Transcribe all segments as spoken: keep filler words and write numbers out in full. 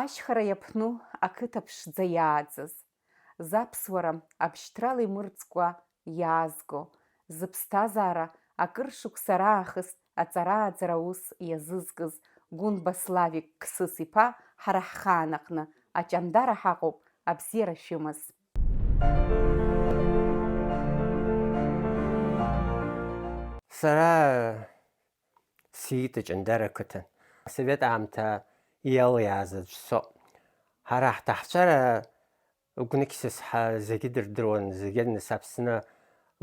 Ашьхара иаԥну ақыҭа ԥшӡа иааӡаз, заԥсуара абшьҭрала имырӡкәа иаазго, зыԥсҭазаара акыр шықәса раахыс аҵара-ааӡара аус иазызкыз Гәынба Славик Қсыс-иԥа ҳара ҳхаан аҟны аҷандара ҳаҟоуп, абзиара шәымаз. Сара сиит Аҷандара ақыҭан. Асовет аамҭа иалиааз аӡә соуп. Ҳара ҳҭаацәара гәнықьсыс ҳа зегьы дырдыруан, зегьы нас Аԥсны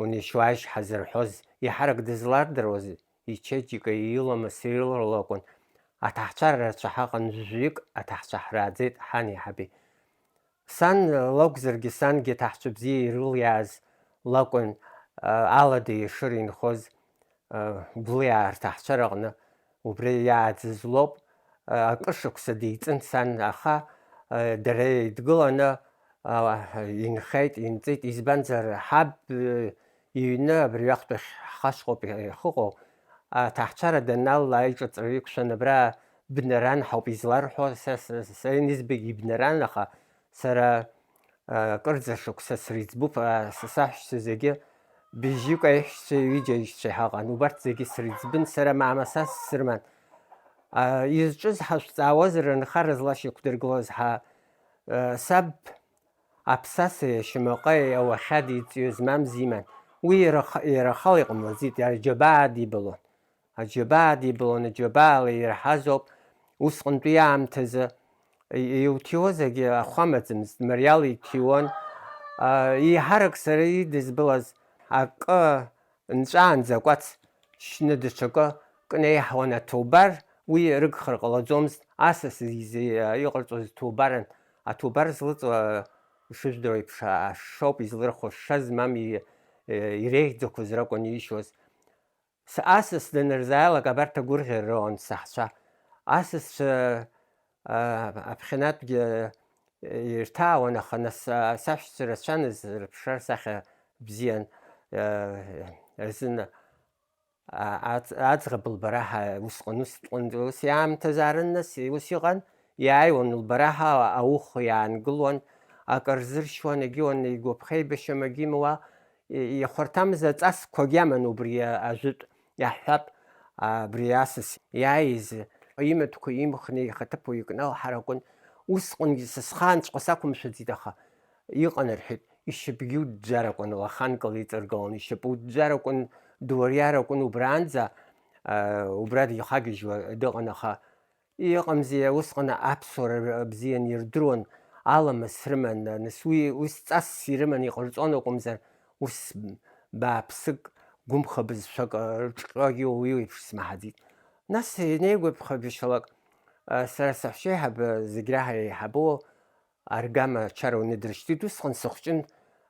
унеишьуааишь ҳазырҳәоз, еиҳарак дызлардыруаз ичеиџьыка иламыс ирылалакәын. Аҭаацәара рацәа ҳаҟан, жәаҩык аҭаацәа ҳрааӡеит ҳани ҳаби. Сан лакәзаргьы, сангьы аҭаацәа бзиа ирылиааз лакәын, а, алада ешыра инхоз, а, Гәлиаа рҭаацәараҟны убри иааӡыз лоуп. А, акыр шықәса деиҵын сан, аха, а, дара еидгыланы, а, инхеит, инҵит, избанзар, ҳаб, э, иҩны абри аҟтәахь ҳхашҟоуп иахьыҟоу. Аҭаацәара даналла аиҿыҵра иқәшәан, абра Бнаран ҳауп изларҳәо, са, са, са ианызбагь ибнаран, аха сара, а, кырӡа шықәса срыӡбуп, а, са саҳәшьцәа зегьы быжьҩык аиҳәшьцәеи ҩыџьа аишьцәеи ҳаҟан, убарҭ зегьы срыӡбын, сара мамасас сырман. А, изҿыз ҳазҵаауазар, анхара зла шьақәдыргылоз ҳа, а, саб аԥсасеи ашьамаҟеи ауахьад иҵиоз мамз иман. Уи иара х-, иара ахала иҟамлаӡеит, иара џьабаа дибалон. Аџьабаа дибалон, аџьабаала ирҳазоуп. Усҟантәи аамҭазы и-, иуҭиуазаргьы ахәы амаӡамызт, мариала иҭиуан. А, еиҳарак сара идызбалаз акы нҵәаанӡа акәац шьны даҽакы кнеиҳауан аҭоубар, уи рыгхар ҟалаӡомызт, асас изы иҟарҵоз ҭоубаран, аҭоубар злыҵуа, ишыжәдыруа еиԥш, ашшоуп излырхуа, шша змам и-, иреиӷьӡақәаз ракәын иишьуаз. С-, асас данырзааилак, абарҭ агәырӷьара роуан саҳцәа. Асасцәа, а, аԥхьанатәгьы ирҭаауан, аха нас, а, саҳәшьцәа рацәан, зрыԥшра рсахьа бзиан, а, рзын, а, аӡ-, аӡӷаб лбара ҳа-, усҟан, ус, ус иаамҭазаарын, нас, ус иҟан, иааиуан лбара ҳа, ауха иаангылуан, акы рзыршьуан, егьиуан, игәаԥхеибашьам, егьимуа, и-, ихәарҭамыз аҵасқәагь аман убри а-, ажәытә, иаҳҳәап, абри асас иааиз, имаҭәақәа имхны ихаҭыԥуаҩ икналҳар акәын. Усҟангьы са схаанҵәҟьа сақәымшәаӡеит, аха иҟан, рҳәеит, ишьапгьы уӡәӡәар акәын, лаханкала иҵаргалон, ишьапы уӡәӡәар акәын, дуариар акәын, убраанӡа, а, убра дихагьежьуа дыҟан, аха Иҟамзи, усҟан аԥсуара бзиан ирдыруан, аламыс рыман, нас уи ус ҵасс ирыман иҟарҵон акәымзар, ус бааԥсык, гәымха бызшәак рҿҟьогьы уи еиԥш смаҳаӡеит. Нас инеигәаԥхагәышьалак, сара саҳәшьеиҳабы, зегь раҳа еиҳабу, аргама ачара уны дрышьҭит, усҟан сыхәҷын,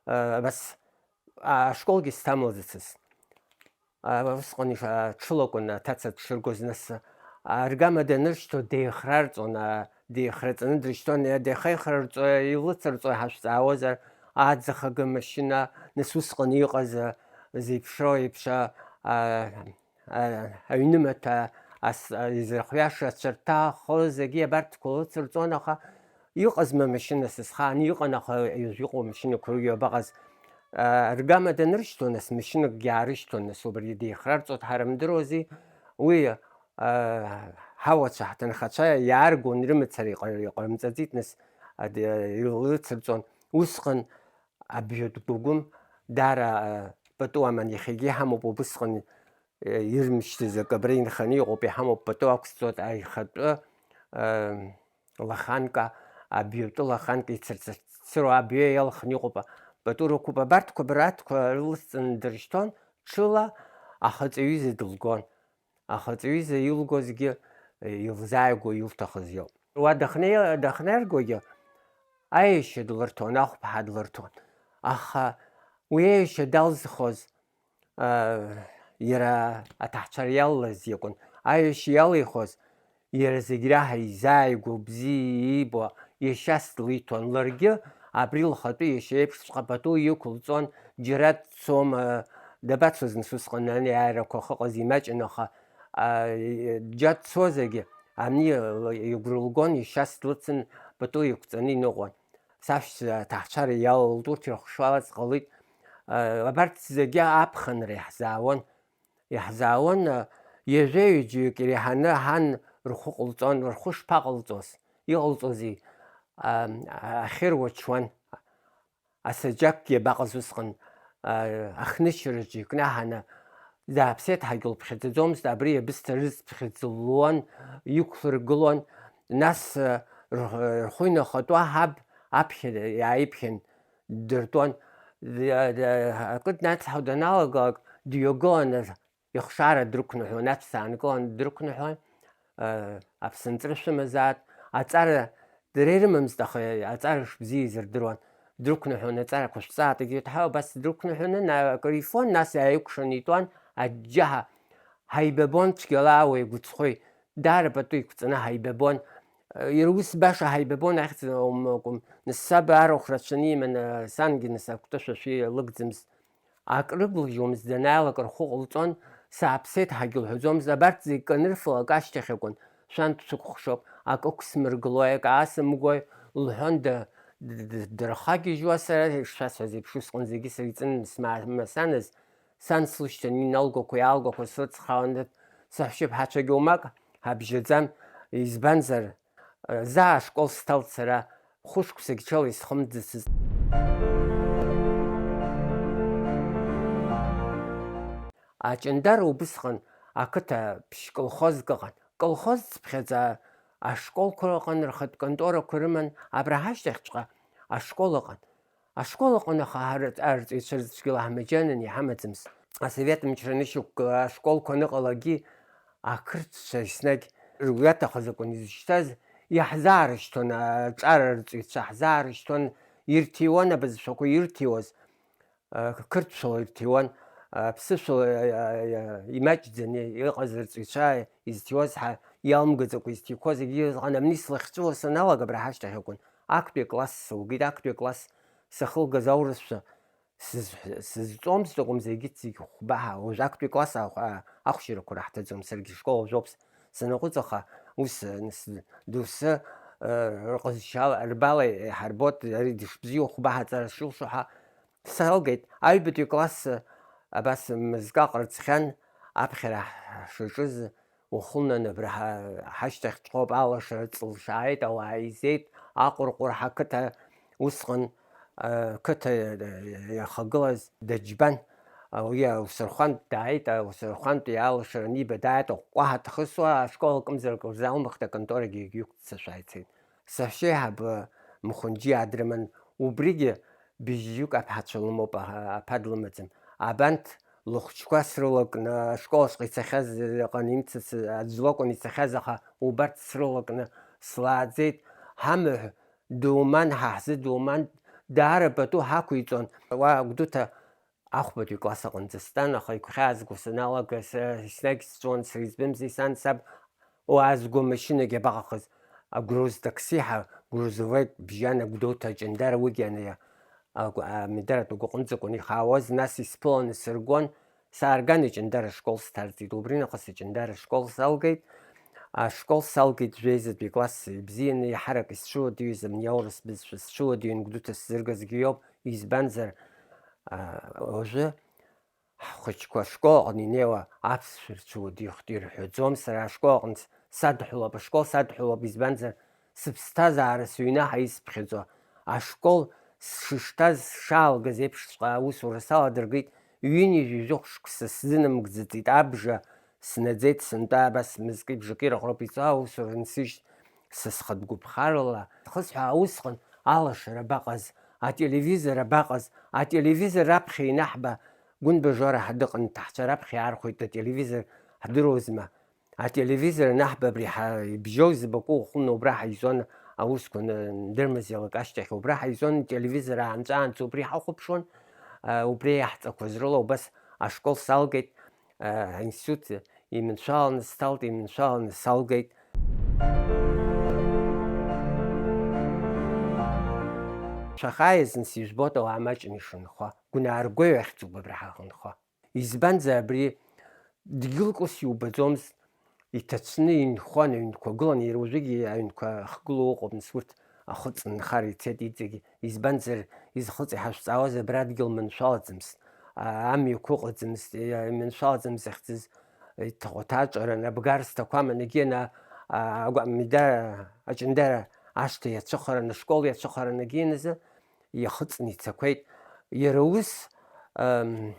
абас ашколгьы сҭамлаӡацызт. Усҟан ҽылакәын аҭаца дшыргоз, нас аргама даныршьҭуа деихрарҵон, деихраҵаны дрышьҭуан, деихеихрарҵо, илыцырҵо ҳашәҵаауазар, аӡахага машьына, нас усҟан иҟаз, зеиԥшроу еиԥш, аҩнымаҭәа изырхҩаша ацәарҭа, ахы, зегьы абарҭқәа лыцырҵон, аха Иҟазма машьына сызхаан, иҟан, аха ҩажәа иҟоу амашьынақәа рыҩуа абаҟаз? Аргама даныршьҭуа, нас, машьынакгьы аарышьҭуан, нас, убаргьы деихрарҵо дҳарымдыруази? Уи, ҳауацәа, ҳҭынхацәа иааргон, рымацара иҟар-, иҟарымҵаӡеит, нас, илыцырҵон. Усҟан абҩатә гәыгәым даара пату аман, иахьагьы иҳамоуп, убысҟан ирмышьҭыз акы абра инханы иҟоуп, иҳамоуп, пату ақәсҵоит, аихатәы, лаханка, абҩатәы лаханка ицырцырцыруа абҩа иалхны иҟоуп, пату рықәуп, абарҭқәа, абарҭқәа рылҵны дыршьҭуан ҽыла, ахаҵаҩыза дылгон. Ахаҵаҩыза илгозгьы илзааигәоу илҭахыз иоуп. Уа дахьнеи-, дахьнеиргогьы аешьа длырҭон, ахәԥҳа длырҭон. Аха уи аешьа далзхоз, иара аҭаацәара иалалаз иакәын. Аешьа иалихуаз, иара зегь раҳа изааигәоу, бзиа иибо иашьас длиҭон. Ларгьы абри лхатәы иашьа еиԥшҵәҟьа пату иқәылҵон, џьара дцома, дабацоз нас усҟан аниааирақәа ахьыҟаз имаҷын, аха, а, џьа дцозаргьы, ани игәра лгон, иашьас длыцын, пату иқәҵаны иныҟәон. Сашьцәа аҭаҳцәара иалалт, урҭ ирыхшуалац ҟалеит. Абарҭ зегьы аԥхынра иаҳзаауан. Иаҳзаауан, ҩажәеи ҩыџьаҩык иреиҳаны ҳан рхәы ҟалҵон, рхәы шԥаҟалҵоз, иҟалҵозеи, ахьыруачуан. Асаџьакгьы абаҟаз усҟан, ахнычраҿы икнаҳаны, зааԥсеит ҳагьылԥхьаӡаӡомызт, абри абысҭа рызԥхьаӡ луан, иқәлыргылон, нас, рхәы инахатәуа ҳаб аԥхьа иааиԥхьан ддыртәон. Акы днацҳау даналагалак, дҩагыланы ихшара дрықәныҳәон, аҵәца аанкыланы дрықәныҳәон, аԥсынҵры шәымазаат, аҵара дара ирымамызт, аха аҵара шбзиаз рдыруан, дрықәныҳәон, аҵарақәа шәҵаат, егьырҭ ҳәа убас дрықәныҳәаны, на-, акыр ифон, нас иааикәшаны итәан, аџьџьаҳа ҳаибабон цәгьала ауеи гәыцхәи, даара пату иқәҵаны ҳаибабон. Иара ус баша ҳаибабон, ахьӡ акәым, нас саб арахә рацәаны иман, сангьы нас акәтышәа шәи лыгӡамызт. Ак рыглыжьуамызт, данаалак рхәы ҟалҵон, сааԥсеит ҳагьы лҳәаӡомызт, абарҭ зегь канырфалак ашьҭахь акәын, шәантә сықәхшоуп, акы ықәсмыргылои, акы аасымгои, лҳәон да-, д-, д-, дырхагьежьуа, сара ишшәасҳәаз еиԥш усҟан зегьы сара иҵын смаамасаныз, сан слышьҭан, иналгақәа, иаалгақәа срыцхраауан, саҳәшьаԥҳацәагьы уамак ҳабжьаӡам, избанзар, заа ашкол сҭалт сара, хәышықәсагь ҽала исхымӡацызт. Аҷандара убысҟан ақыҭа ԥшь колхозк ыҟан. Колхозцыԥхьаӡа ашколқәа ыҟан, рхатә конторақәа рыман, абра ҳашьҭахьҵәҟьа ашкол ыҟан. Ашкол аҟны аха ҳара арҵаҩцәа рыцәгьала ҳмаџьанан иҳамаӡамызт. Асовет мчра анышьақәгыла ашколқәа аныҟалагьы, ақырҭцәа еснагь ргәы иаҭахыз акәын изышьҭаз, иаҳзаарышьҭуан аҿар арҵаҩцәа, ҳзаарышьҭуан, ирҭиуан абызшәақәа ирҭиуаз, қырҭшәала ирҭиуан, ԥсышәала имаҷӡаны иҟаз арҵаҩцәа изҭиуаз ҳәа иалмгаӡакәа изҭиқәоз, егьи ыҟан. Амни слахьҵәыла саналага абра ҳашьҭахь акәын. Актәи акласс сылгеит, актәи акласс сахылгаз аурысшәа сызҳә-, сызҵомызт акәымзар, егьырҭ зегь хәба ҳа, уажә актәи класс ахә-, а-, ахәшьарақәа раҳҭаӡом, саргьы школ ажәоуп с-, санаҟәыҵ, аха ус, а, нас, доусы, а, рҟазшьала, рбала иҳарбоит, ари дышбзиоу хәба ҳаҵара шилшо ҳәа салгеит. Аҩбатәи класс, а, абас мызкы аҟарҵхьан, аԥхьара ҳшаҿыз, Ухәылнаны абра ҳа-, ҳашьҭахьҵәҟьоуп, алашара ҵылшааит, ауаа еизеит, Аҟәырҟәыр ҳақыҭа усҟан, а, қыҭа иахагылаз Даџьбан, а, уи аусырхәантә дааит, аусырхәантәи алашара аниба дааит, аҟәҟәаҳәа дхысуа, ашкол акымзарак рзалмыхт, аконторагьы егьиқәццышәаа ицеит. Саҳәшьеиҳабы Мхәынџьиаа дрыман, убригьы быжьҩык аԥҳацәа лымоуп, аха аԥа длымаӡам. Абанҭ лыхәыҷқәа срылакны, ашкол ашҟа ицахьаз ыҟан, имцац аӡә лакәын ицахьаз, аха убарҭ срылакны слааӡеит. Ҳамаҳә думан, ҳа ҳзы думан, даара пату ҳақәиҵон. Уа Гәдоуҭа ахәбатәи класс аҟынӡа стәан, аха игәхьаазго саналага, са еснагь сҵәуон, сара избымзи сан саб уаазго амашьынагьы абаҟахыз, агрузтакси ҳәа, грузовик бжьан, Агәдоуҭа Аҷандара уигьы ани-, агә-, амидаратә агәы аҟынӡа акәын ихаауаз, нас исԥыланы сыргон, саарган Аҷандара ашкол сҭарҵеит, убри нахыс Аҷандара ашкол салгеит, ашкол салгеит жәеизатәи класс ибзианы, иаҳарак исцәыуадаҩыз, амни аурыс бызшәа сцәыуадаҩын, Гәдоуҭа сзыргазгьы иоуп, избанзар, а, уажәы Ҳхәыҷқәа ашкол аҟны инеиуа аԥсшәа рцәыуадаҩхт ирҳәаӡом, сара ашкол аҟны садҳәалоуп, ашкол садҳәалоуп, избанзар, сыԥсҭазаара сыҩнаҳа исԥхьаӡо, ашкол сшышҭаз, сшаалгаз еиԥшҵәҟьа аусура саладыргеит, ҩынҩажәи жәохә шықәса сзынамыгӡаӡеит, абжа снаӡеит, сынтәа абас мызки бжаки раҟароуп ицо, аусура нсыжьт, са схатә гәыԥхарала. Хысҳәаа усҟан алашара абаҟаз, ателевизор абаҟаз, ателевизор раԥхьа инаҳба, Гәынба Жора ҳа дыҟан, ҭаҳцәа раԥхьа иаархәеит ателевизор, ҳдыруазма. Ателевизор анаҳба абри ҳа-, ибжьоу збакәу ухәылны убра ҳаизон аусқәа н-, ндырмазеилак ашьҭахь, убра ҳаизон, ателевизор аанҵәаанҵәа убри ҳахәаԥшуан, а, убри иаҳҵақәаз рыла убас ашкол салгеит, а, аинститут иманшәаланы сҭалт, иманшәаланы салгеит. Шәахааи азын сижәбоит ауаа маҷны ишынхо, гәынааргои ахьӡуп абра ҳахьынхо. Избанзар, абри дгьылк ус иубаӡомызт, иҭацәны инхон аҩнқәа гылан, иара уажәыгьы аҩнқәа ахгылоу ыҟоуп, нас урҭ ахәыҵ нхара ицеит иҵегь. Избанзар, изхыҵ иҳашәҵаауаз абра адгьыл маншәалаӡамызт, а-, амҩақәа ыҟаӡамызт, иа-, иманшәалаӡамыз захьӡыз иҭаҟәаҭаҿаран, абгарсҭақәа аман, егьи ана, а-, агәа-, Мидара, Аҷандара ашҭа иацәыхаран, ашкол иацәыхаран, егьи аназы иахыҵны ицақәеит. Иара ус, ам,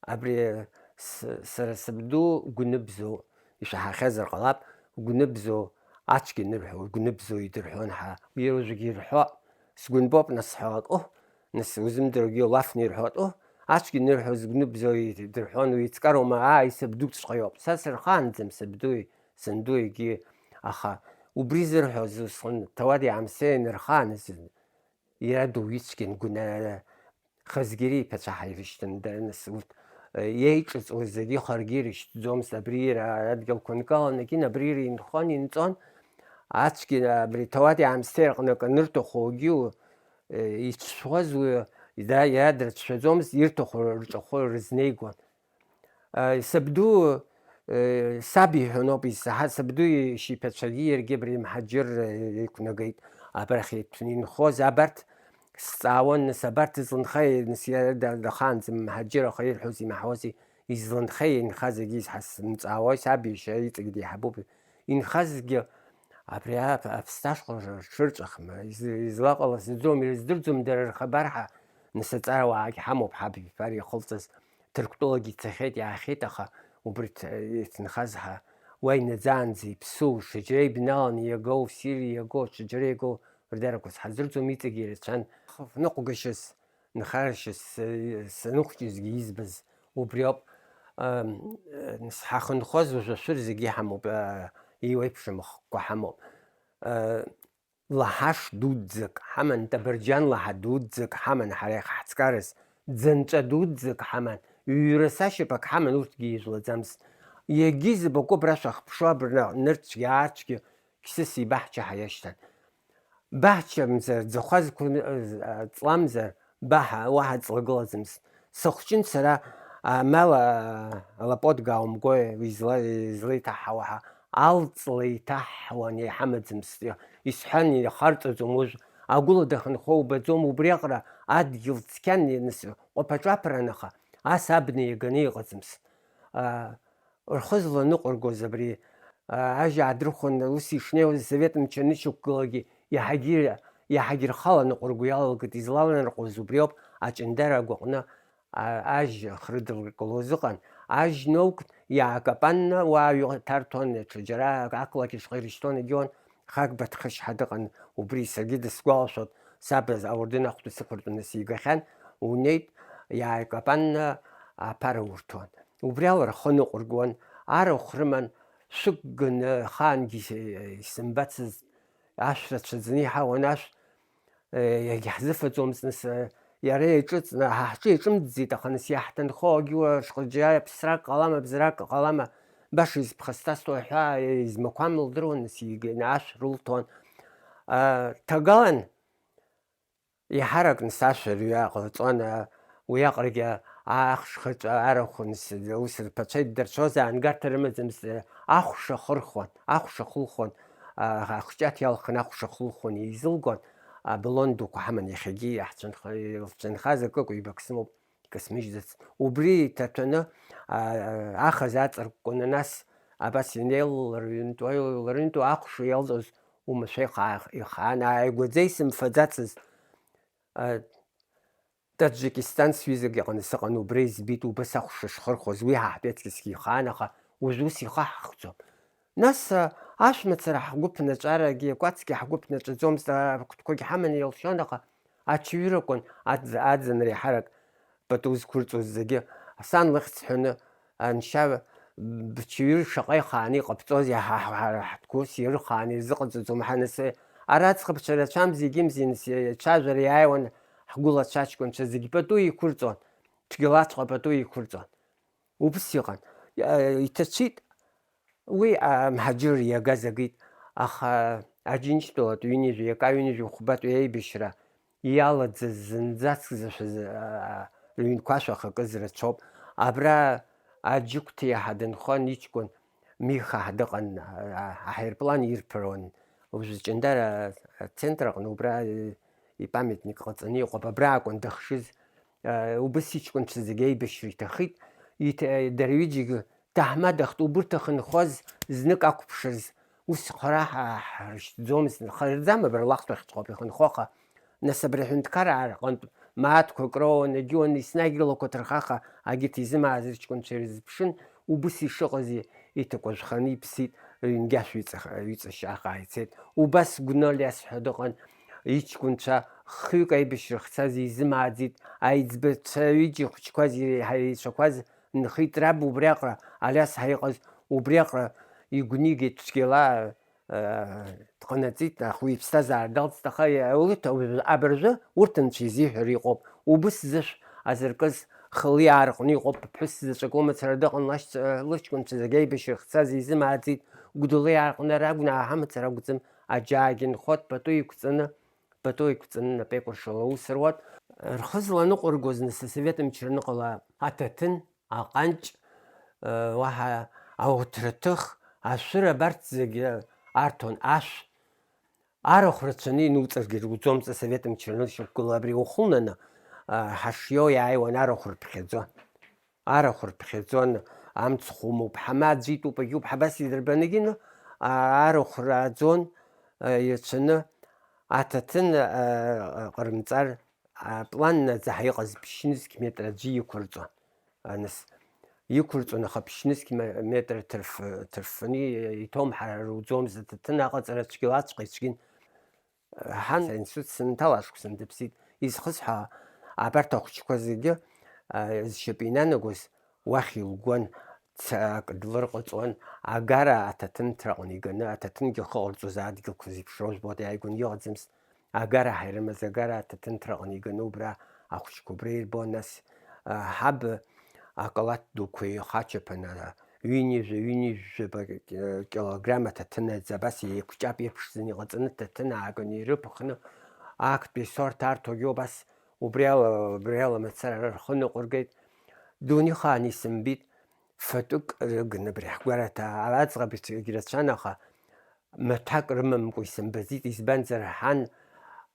Абри с-, сара сабду Гәныбзоу, ишәаҳахьазар ҟалап, Гәныбзоу ацәгьа нырҳәо, Гәныбзоу идырҳәон ҳәа. Уи уажәгьы ирҳәо, сгәынбоуп, нас, ҳәалак, оҳ, нас, узымдыруагьы лафны ирҳәоит, оҳ, ацәгьа нырҳәоз Гәныбзоу идырҳәон, уи иҵкароума, аа, исабдуҵәҟьа иоуп. Са сырхаанӡам сабдуи, сандуи егьи, аха убри зырҳәоз усҟан ҭауади-аамсҭеи анырхааныз, иара дуицәгьан, Гәынара Хазгьери иԥацәа ҳаибашьҭын, дара, нас, урҭ, э, еиҿыҵуаз зегьы ихаргьы ирышьҭӡомызт, абри ира адгьылқәа нкылан, егьин абри ира инхон, инҵон, ацәгьа абри ҭауади-аамсҭеи рҟны акы анырҭаху, уигьы, э, ицәшәоз уи, да, иара дрыцәшәаӡомызт, ирҭаху рҿахәы рызнеигон. Сабду, саб иҳәоноуп исаҳа, сабду ишьиԥацәагьы иаргьы абри мҳаџьырра иқәнагеит. Абрахь иҭ-, инхоз абарҭ сҵаауан, нас, абарҭ злынхеи, нас, иара да-, дахаанӡа мҳаџьыр, аха ирҳәози имаҳаузи, излынхеи, инхаз зегьы изҳасымҵаауа, саб иашьа иҵегь деиҳабуп. Инхазгьы абри аԥ-, аԥсҭашҟа рҽырҵәахма, из-, излаҟалаз зӡом, ирыздырӡом дара рхабар ҳәа, нас, аҵарауаагь ҳамоуп, ҳаб иԥара ихылҵыз. Ҭырқәтәылагьы ицахьеит, иаахьеит, аха убырҭ, э, иҭынхаз ҳа-, уа инаӡаанӡа иԥсу, шаџьара ибналаны иагоу, ссир иагоу, шаџьара иагоу рдарақәа сҳаздырӡом, иҵегьы ирацәан. Ныҟәгашьас, нхарашьас, э, саныхәҷызгьы избаз убриоуп. Ам, э, ҳахынҳәуаз уажә ашәыр зегьы ҳамоуп, э, еиуеиԥшым ахқәа ҳамоуп. Э, Лаҳаш дуӡӡак ҳаман, Ҭабарџьан лаҳа дуӡӡак ҳаман, ҳара иахаҳцкараз, ӡынҵәа дуӡӡак ҳаман, ҩра сашьапак ҳаман, урҭгьы ижәлаӡамызт. Егьи збакәу абра шәахԥшуа, абра нырцәгьы аарцәгьы қьсыс ибаҳча ҳаиашьҭан. Баҳчамзар, ӡахәа зқәны-, ҵламзар, баҳа, уаҳа ҵла гылаӡамызт. Сыхәҷын сара, амала, алапотга аумгои изла-, излеиҭаҳауа ҳәа, алҵла еиҭаҳҳауан, иҳамаӡамызт. Исҳәан, ихарҵаӡом уажә, агәыла дахьынхо убаӡом, убриаҟара адгьыл цқьан, нас, ҟәаԥа-ҿаԥаран, аха ас абна иаганы иҟаӡамызт. А, рхы зланыҟәыргоз абри, а, ажь аадырхәон, ус ишнеиуаз асовет мчы анышьақәгылагьы иаҳагьы, иаҳагьы рхы аланыҟәырго иалагеит, излаланарҟәуаз убриоуп, Аҷандара агәаҟны, а, ажь хрыдылкылоз ыҟан, ажь наугт иаакапанны уа аҩы ҭарҭәон, ҽаџьара ақалақь ашҟа ирышьҭуан, егьиуан, Хагба Ҭхышьҳа дыҟан, убри саргьы дысгәалашәоит, саб ауардын ахәда сықәыртәаны сигахьан, унеит, иааикапанны аԥара урҭон. Убри ала рхы ныҟәыргон, арахә рыман, шәықәганы ахаангьы ис-, исымбацызт, ашә рацәаӡаны иҳауан, ашә, э, иагьаҳзыфаӡомызт, нас, э, иара иаҿыҵны, ҳа ҳҿы иаҿымҭӡеит, аха нас иаҳҭынхогьы уа шҟа џьа ԥсрак ҟалама, бзрак ҟалама, баша изыԥхасҭасуа ҳәа, э, измақәам лдыруан, нас иганы ашә рылҭон. А, ҭагалан, Еиҳаракны сашәа рҩа ҟалҵон, а, уиаҟарагьы ахш-хыҵәа арахә, нас, ус рԥацәа иддырцәоз, аангарҭа рымаӡамызт, ахәша хырхуан, ахәша хылхуан, а, ахҷаҭ иалхын ахәша хылхуан, еизылгон, абалон дуқәа ҳаман иахьагьы иаҳцәынха-, илцәынхаз акы-ҩбак сымоуп, икасмыжьӡац. Убри иҭаҭәаны, а, ахаз аҵаркәкәаны, нас абас инеилалар ҩынтәа, илалар ҩынтәа ахәша иалҵуаз Умашәа ихаа-, ихаан, ааигәаӡа исымфаӡацызт. А, Таджикистан сҩызак иҟны сыҟан, убра избеит, убас ахәша шхырхуаз, уи ҳа ҳтәецкисгьы ихаан, аха уажә ус ихаҳхӡом. Нас, а, ашә мацара ҳгәы ԥнаҵәарагьы, акәацгьы ҳгәы ԥнаҵәаӡомызт, ақәҭқәагь ҳаманы илшон, аха аҽаҩыракәын, аӡ-, аӡынра еиҳарак пату зқәырҵоз зегьы, сан лыхьӡ ҳәаны, Аншьа, бчаҩыр шаҟа ихааны иҟабҵозеи, ҳа, ҳа, ҳара ҳтәқәа ус ирыхааны ирзыҟаҵаӡом, ҳа, нас, ара аӡӷабцәа рацәамзи, егьымзи, нас, ацәажәара иааиуан, ҳгәыла ацәаҷкәынцәа зегь пату еиқәырҵон, цәгьалаҵәҟьа пату еиқәырҵон. Убыс иҟан. Иа-, иҭацәит. Уи, а, мҳаџьыр иагаз агеит, аха Аџьынџьтәылатә ҩынҩажәи акы ҩынҩажәи хәбатәи аибашьра иалаӡаз зынӡаск зашәаз, а, рыҩнқәа шәахакыз рацәоуп. Абра Аџьықәҭ иаҳа дынхон иҷкәын Миха ҳәа дыҟан, а, аҳаирплан ирԥыруан, уажә Ҷандара ацентр аҟны убра ипамятник ҟаҵаны иҟоуп, абра акәын дахшыз. Убыс иҷкәынцәа зегьы аибашьра иҭахеит. Иҭ-, дара ҩыџьагьы ҭаҳмадахт, убырҭ ахьынхоз знык акәԥшырц, ус хара ҳа-, ҳрышьҭӡомызт, нхараӡам, абра лахҭахьҵәҟьоуп ихынхо, аха, нас, абри аҳәынҭқараа рҟынтә мааҭқәак роуан, егьиуан, еснагь рылақәа ҭырхаха, агьырҭ изымааз рыҷкәынцәа ирызԥшын, убыс ишыҟаз и-, иҭакәажәханы иԥсит, ҩнгьы ашә ҩыҵаха-, ҩыҵашьааха ицеит. Убас Гәнолиас ҳәа дыҟан, иҷкәынцәа хҩык аибашьра ахьцаз изымааӡеит, аиҵбацәа ҩыџьа ихәыҷқәаз, иреиҳа еицәақәаз нхеит, раб убриаҟара, Алиас ҳәа иҟаз убриаҟара игәнигеит цәгьала, э, дҟанаҵеит, аха уи иԥсҭазаара далҵт, аха, э, урҭ абыржәы урҭ анцәа изиҳәар иҟоуп, убыс зышә азыркыз хылиаа рҟны иҟоуп, ԥҳәыс заҵәык лымацара дыҟан, лашьцәа, лыҷкәынцәа зегьы аибашьра ахьцаз изымааӡеит, Гәдоуҭа иааҟны ракәны аҳамацара акәӡам, аџьаагьы нхот, пату иқәҵаны, пату иқәҵаны напеикәыршала аус руат. Рхы зланыҟәыргоз нас асовет мчра аныҟала аҭаҭын, аҟанҷ, э, уаҳа ауҭраҭых, ашәыр абарҭ зегьы арҭон, ашә. Арахә рацәаны инуҵаргьы руӡомызт асовет мчра аныршьақәгыла, абри ухылнаны, а, ҳашиоу иааиуан, арахә рыԥхьаӡон. Арахә рыԥхьаӡон, амцхә умоуп, ҳама аӡәы итәуп, агьуп, ҳабас идырбанагьы, а, арахә рааӡон, а, иацәаны аҭаҭын, а, ҟарымҵар, аплан наӡаҳа иҟаз ԥшьнызқь метр аӡәы иқәырҵон. А, нас, иқәырҵон, аха ԥшьнызқь ме-, метр ҭырф-, ҭырффаны иҭоумҳар руӡомызт, аҭаҭын аҟаҵара цәгьалаҵәҟьа ицәгьан. Ҳан институт сынҭала ашықәсан дыԥсит. Изхысҳәа, абарҭ ахәыҷқәа зегьы, а, зшьапы инанагоз уахь илгон, ц-, акы длырҟаҵуан, агара аҭаҭынҭраҟны иганы, аҭаҭынгьы ахы ҟарҵоз адгьылқәа зеиԥшроу жәбоит, иааигәаны иҟаӡамызт. Агара ҳаирымаз, агара аҭаҭынҭраҟны иганы убра ахәыҷқәа убра ирбон, нас, а, ҳаб акалаҭ дуқәа ихачаԥаны, ҩынҩажәа, ҩынҩажәаба килограмм аҭаҭын аӡы абас еиқәҷаб иаԥшӡаны иҟаҵаны, ҭаҭын ааганы ирыԥхны, актәи асорт арҭогьы убас убри ала, убри ала мацара рхы ныҟәыргеит. Дунеихаан исымбеит, фатәык рыгны абри ҳгәараҭа, аӡӷабцәагьы рацәан, аха маҭәак рымамкәа исымбаӡеит, избанзар, ҳан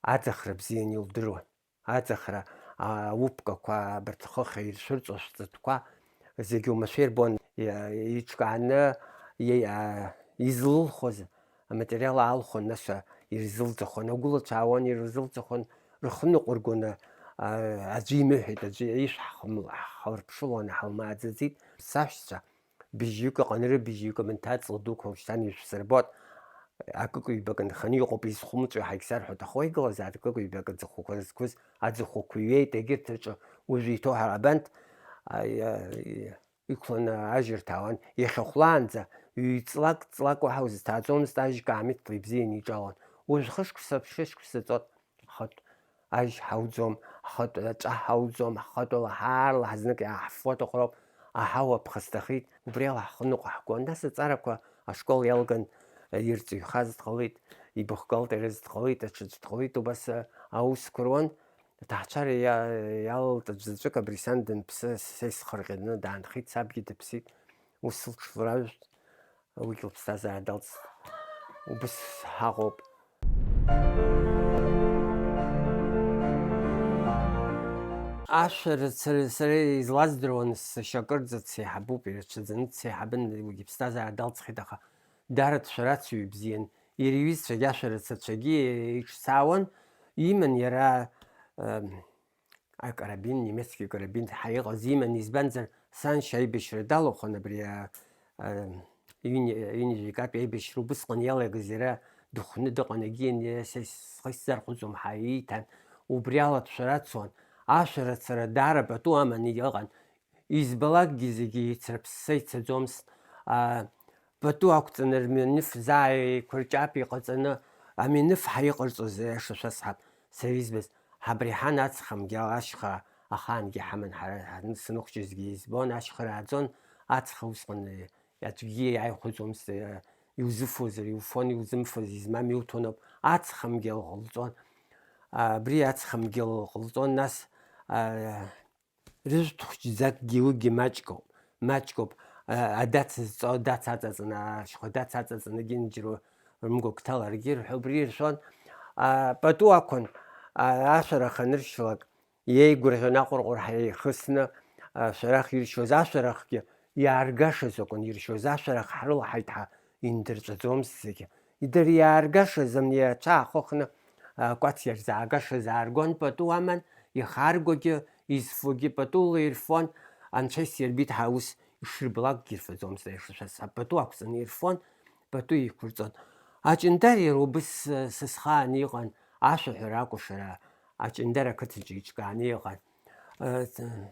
аӡахра бзианы илдыруан. Аӡахра, аупкақәа, абарҭ хыхь иршәырҵо шәҵатәқәа зегьы оумашәа ирбон, иа-, иҿкааны, иа-, излылхуаз аматериал аалхон, нас, а, ирзылӡахон, агәылацәа аауан, ирзылӡахон, рхы ныҟәыргон, а, аӡәы имыҳәеит, аӡәы ишә ҳхым-, ҳхыларԥшылон, ҳалмааӡаӡеит. Саҳәшьцәа, быжьҩык ыҟан, рыбыжьҩык амынҭаҵла дуқәа уажәшьҭан ишәсырбот, акык-ҩбак нханы иҟоуп, изхәымҵәо ҳагьсарҳәоит, аха уа игылазаап акык-ҩбак аӡахәақәа зқәыз, аӡахәақәа ҩеит, егьырҭ рҿы уажә иҭоу ҳара абанҭ, а, иа-, иа-, иқәланы ажьырҭа аауан, иахьа хәлаанӡа ҩ-ҵлак, ҵлак уаҳа узҭааӡомызт, ажь каамеҭла ибзианы иҿалон. Уажә хышықәса, ԥшышықәса ҵот. Ахатә ажь ҳауӡом, ахатә аҿа ҳауӡом, ҳхатәала ҳаарла ҳазнык иааҳффо аҭахроуп, аҳауа ԥхасҭахеит, убри ала ҳхы ныҟәаҳгон. Нас аҵарақәа ашкол иалган ирҵаҩхаз дҟалеит, ибухгалтерыз дҟалеит, аҽаӡә дҟалеит, убас аусқәа руан. Аҭаацәара иа-, иалалт аӡә заҵәык, абри сан данԥсы, са исхырҟьаны даанхеит, сабгьы дыԥсит. Ус лҽларажәт. Уигьы лыԥсҭазаара далҵт. Убыс ҳаҟоуп. Ашәарыцара сара излаздыруан, сашьа акырӡа дсеиҳабуп, ирацәаӡаны дсеиҳабын, уигьы иԥсҭазаара далҵхьеит, аха дара дшәарацаҩ ибзиан, иара иҩызцәагьы ашәарыцацәагьы иҿцаауан, иман иара, ам, акарабин, немецкий карабин ҳәа иҟаз иман, избанзар, саншьа аибашьра далахәын, абри, а, а, ҩынҩажәи акатәи аибашьра убысҟан иалагаз иара дыхәны дыҟан, егьи ани са схы исзархәаӡом ҳәа ииҭан, убри ала дшәарацуан. Ашәарыцара даара пату аманы иҟан, избалакгьы зегьы еицрыԥсса ицаӡомызт, а, пату ақәҵаны рмҩаныф заа еиқәырҷап иҟаҵаны, амҩаныф ҳәа иҟарҵоз аиаша шәасҳәап, сара избаз, ҳабри ҳан аҵх амгьал ашьха ахаангьы ҳаман ҳара, ҳан саныхәҷызгьы избон, ашьха рааӡон, аҵх усҟан, э, аӡәгьы иааихәаӡомызт, э, иузыфозар иуфон, иузымфоз измам иуҭоноуп, аҵх амгьал ҟалҵон. Абри аҵх амгьал ҟалҵон, нас, а, Рыжәтә хәыҷӡакгьы уигьы маҷгоуп, маҷгоуп, а, адац зҵо, адац аҵаҵаны, ашьхәа адац аҵаҵаны, егьынџьара рымгәагәҭаларгьы ирҳәо убри ирҳәон. А, пату ақәын, а, ашәарах аныршьлак, иеигәырӷьон аҟәырҟәырҳәа еихысны, а, шәарах иршьуаз ашәарахгьы иааргашаз акәын иршьуаз, ашәарах ҳрылҳаит ҳәа индырҵәаӡомызт зегьы. Идыр иааргашаз, амни ацәа аахыхны, а, кәац иарзаагашаз ааргон, пату аман, ихааргогьы, изфогьы патула ирфон, анцәа исирбеит ҳәа ус ишрыблакгьы ирфаӡомызт, аиашазы, пату ақәҵаны ирфон, пату еиқәырҵон. Аҷандар иара убыс, э, са схаан иҟан, ашәаҳәара акәашара, Аҷандар ақыҭаҿы иҿкааны иҟан. Э, т-,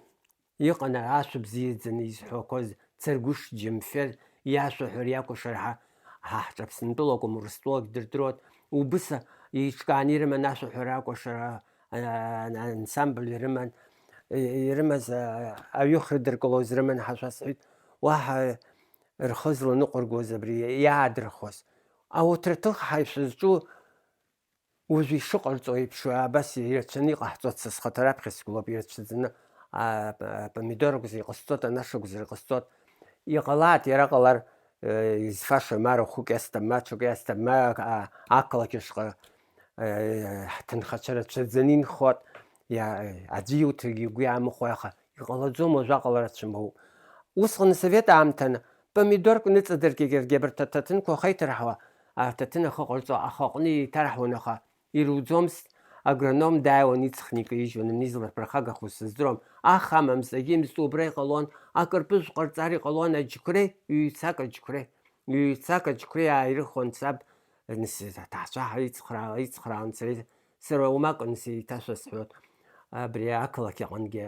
иҟан ашәа бзиаӡаны изҳәақәоз Царгәыш Џьамфер иашәаҳәара иакәашара ҳа, ҳа ҳҿы Аԥсынтәылакәым, Урыстәылак дырдыруан. Убыс еиҿкааны ирыман ашәаҳәара акәашара, а, ансамбль ирыман, и-, ирымаз, а, аҩы хрыдыркылоз рыман ҳәа шәасҳәеит. Уаҳа рхы зланыҟәыргоз абри иаадырхуаз. Ауҭраҭых ҳаишәа зҿу уажәы ишыҟарҵо еиԥш, абас ирацәаны иҟаҳҵоит, са схаҭа раԥхьа сгылоуп, ирацәаӡаны, а, п-, апомидор акәзар иҟасҵоит, анаш акәзар иҟасҵоит. Иҟалааит, иара ҟалар, э, изфаша ма рахәык иасҭа, ма ҽак иасҭа, ма, а, ақалақь ашҟа, э, ҳҭынхацәа рацәаӡаны инхоит, иа-, аӡәы иуҭаргьы игәы иаамыхәа, аха иҟалаӡом уажәаҟала рацәа моу. Усҟан асовет аамҭаны помидорк ныҵадыркьегьаргьы абарҭ аҭаҭынқәа ахеиҭарҳауа, аҭаҭын ахы ҟарҵо ахаҟны еиҭарҳауан, аха ируӡомызт, агроном дааиуан, иҵхны икаижьуан, ани изларԥырхагахоз сыздыруам, аха амамзт, агьымзт, убра иҟалон, акырпыжә ҟарҵар иҟалон, аџьқәреи, ҩ-цак аџьқәреи, ҩ-цак аџьқәреи ааирыхуан саб, нас аҭаацәа ицхраа-, ицхраауан, сара, сара уамак, нас еиҭашәа сҳәот, абри ақалақь аҟынгьы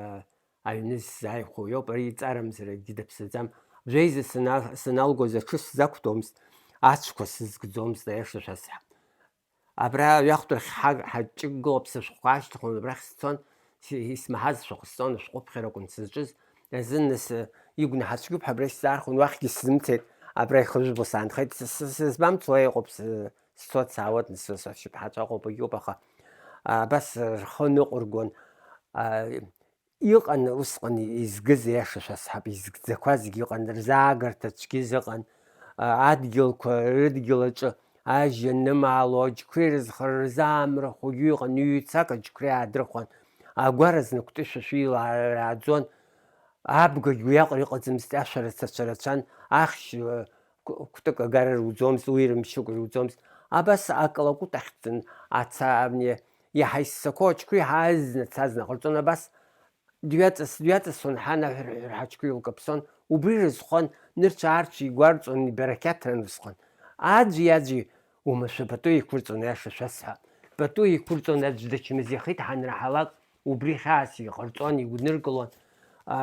аҩны сзааихәо иоуп, ари иҵарамзар акгьы даԥсаӡам. Жәеиза сана-, саналгоз аҽы сзақәтәомызт, ацәқәа сызкӡомызт, аиаша шәасҳәап. Абра ҩахәтәахь ҳа-, ҳаҷҷыггылоуп, сышәҟәқәа аашьҭыхуан, абрахь сцон, си-, исмаҳаз шәҟәы сҵон, ашәҟәыԥхьарақәа нсызҿыз, азын нас, э, игәнаҳа цәгьоуп ҳәа абра исзаархәон, уахьгьы сзымцеит, абра ихыжәбо саанхеит, с-, с-, сызбамцо еиҟоуп, с-, сцот саауеит, нас, с-, сшьапҳацәа аҟоуп, агьоуп, аха, а, абас, э, рхы ныҟәыргон, а, Иҟан усҟан изгыз, аиаша шәасҳәап, изгӡақәазгьы ыҟан, рзаагарҭа цәгьаз ыҟан, а, адгьылқәа рыдгьыл аҿы ажьи анымаало, аџьқәреи рызхара рзаамырхәогьы ыҟан, ҩ-цак аџьқәреи аадырхуан, агәара зныкәты шәашәы илаарааӡон, абгагь уиаҟара иҟаӡамызт, ашәарацацәа рацәан, ахьшь, э, кә-, кәтык агара руӡомызт, уи рымшьыкәа руӡомызт. Абас акалакәыт ахьӡын аца-, амни, иаҳа иссақәоу аџьқәреи ҳаазны, цазны ҟарҵон, абас Дҩаҵас-, дҩаҵасуан ҳан аҳәырҳәырҳәа аҽқәа илкаԥсон, убри рызхон, нырцә-аарцә игәарҵон, ибарақьаҭран усҟан. Аӡәи аӡәи уамашәа пату еиқәырҵон, аиаша шәасҳәап. Пату еиқәырҵон, аӡә дычмазаҩхеит ҳанраҳалак, убри хьаас иҟарҵон, игәныргылон. А,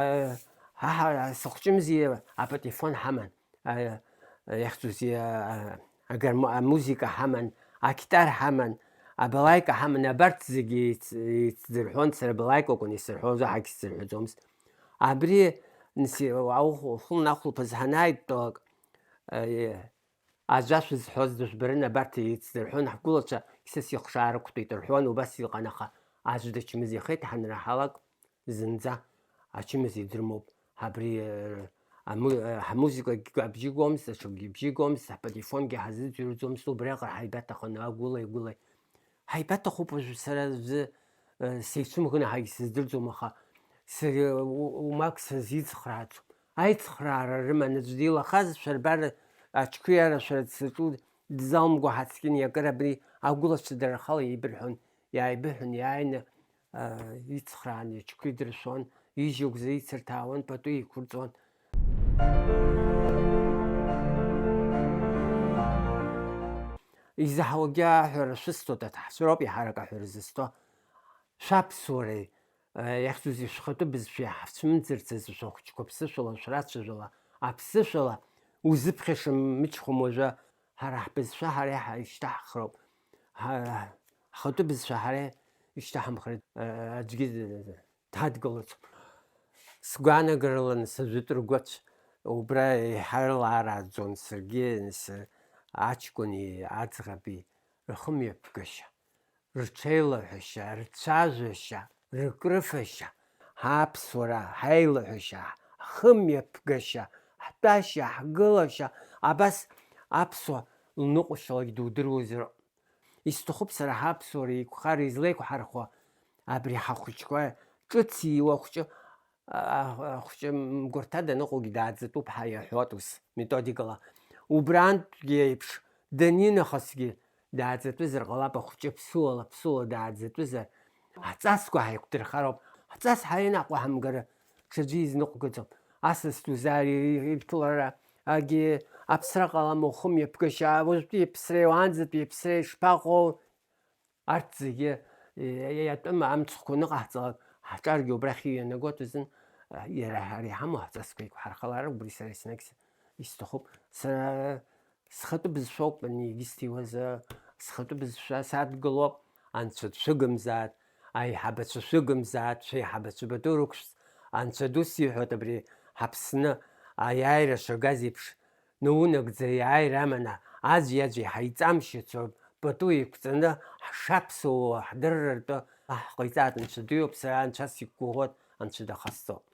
ҳа, ҳа, сыхәҷымзи апатефон ҳаман. А, иахьӡузеи, а, агармо-, амузыка ҳаман, акитар ҳаман, абалаика ҳаман, абарҭ зегьы еиц-, еицдырҳәон, сара абалаика акәын исырҳәоз, уаҳагь сзырҳәаӡомызт. Абри, нас, аух-, ухы лнахәылԥаз ҳанааидтәалак, а, аӡә ашәа зҳәоз дыжәбарын, абарҭ еицдырҳәон, ҳгәылацәа са сыхшаа рықәтәеит рҳәон, убас иҟан, аха аӡә дычмазаҩхеит ҳанраҳалак, зынӡа ачымазаҩ дырмоуп. Абри, э, аму-, э, ҳамузыкагьы абжьы гомызт, аҽакгьы абжьы гомызт, ҳпатефонгьы ҳазыӡырҩӡомызт, убриаҟара ҳаибаҭахын агәылеи-гәылеи. Ҳаибаҭахуп уажәы сара аӡәы, э, сеицәымӷны ҳагьсыздырӡом, аха сара у-, умак сазицхрааӡом. Аицхраара рыман аӡә дилахазшәа рбара аҽқәиарашәара дсаҿу дызалымго ҳацкьын, иакыр абри агәылацәа дара рхала еибырҳәон, иааибыҳәон, иааины, а, ицхраан, иҽқәа идыршәон, ижьыгәза ицырҭаауан, пату еиқәырҵон. Изаҳауагьы аҳәара шәысҭоит, аҭаҳцәа роуп иаҳарак аҳәара зысҭо. Шәаԥсуареи, а, иахьӡузеи, шәхатәы бызшәеи ҳацәымӡырц азы шәахәыҷқәа ԥсышәала шәрацәажәала, аԥсышәала узыԥхьаша мыҷхәым уажәы, ҳара ҳбызшәа ҳара иҳа-, ишьҭаҳхроуп. Ҳа-, ҳхатәы бызшәа ҳара ишьҭаҳамхры, а, аӡәгьы д-, д-, дҳадгылаӡом. Сгәаанагарала, нас, ажәытә ргәац убра еиҳа ирлаарааӡон саргьы, нас, аҷкәыни аӡӷаби рхымҩаԥгашьа, рҽеилаҳәашьа, рцәажәашьа, рыкрыфашьа, ҳаԥсуара, ҳаилаҳәашьа, ҳхымҩаԥгашьа, ҳтәашьа, ҳгылашьа, абас аԥсуа лныҟәашьалагь дудыруазароуп. Исҭахуп сара ҳаԥсуара еиқәхар излеиқәҳархо абри ҳахәыҷқәа ҿыц ииуа ахәҷы, а, ахәҷы мгәарҭа даныҟоугь дааӡатәуп ҳәа иаҳәоит ус методикала. Убрантәгьы еиԥш данинахысгьы дааӡатәызар ҟалап, ахәҷы ԥсуала, ԥсуала дааӡатәызар, ҳҵасқәа ҳаиқәдырхароуп. Ҳҵас ҳаинаҟәа ҳамгара ҽаӡәы изныҟәгаӡом. Асас ду заари ирҭылара агьи аԥсра ҟалама, ухымҩаԥгашьа, уажәтәи иԥсреи уаанӡатәи иԥсреи шԥаҟоу? Арҭ зегьы, е, иатәым амцхәқәа аныҟаҳҵалак, ҳҿаргьы убрахь иҩанагоит азын, е, иара ҳара иҳамоу ҳҵасқәа еиқәҳархалар, убри сара еснагь с-, исҭахуп. Сара схатәы бызшәоуп, егьысҭиуаз, схатәы бызшәа садгылоуп, анцәа дшәыгымзааит, аиҳабацәа шәыгымзааит, шәеиҳабацәа батәу рықәшәҵ, анцәа ду сиҳәоит абри ҳаԥсны аиааира шагаз еиԥш, наунагӡа иааира амана, аӡәи-аӡәи ҳаиҵамшьыцуа пату еиқәҵаны ҳшаԥсуа ҳдырратәы аҳ ҟаиҵааит, анцәа дуиоуп, сара анцәа сиқәгәыӷуеит, анцәа дахасҵоит.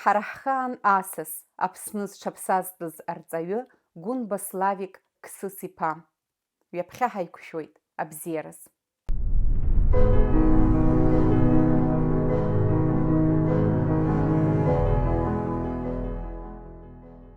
Ҳара ҳхаан асас, Аԥсны зҽаԥсазтәыз арҵаҩы Гәынба Славик Қсыс-иԥа. Ҩаԥхьа ҳаиқәшәоит, абзиараз.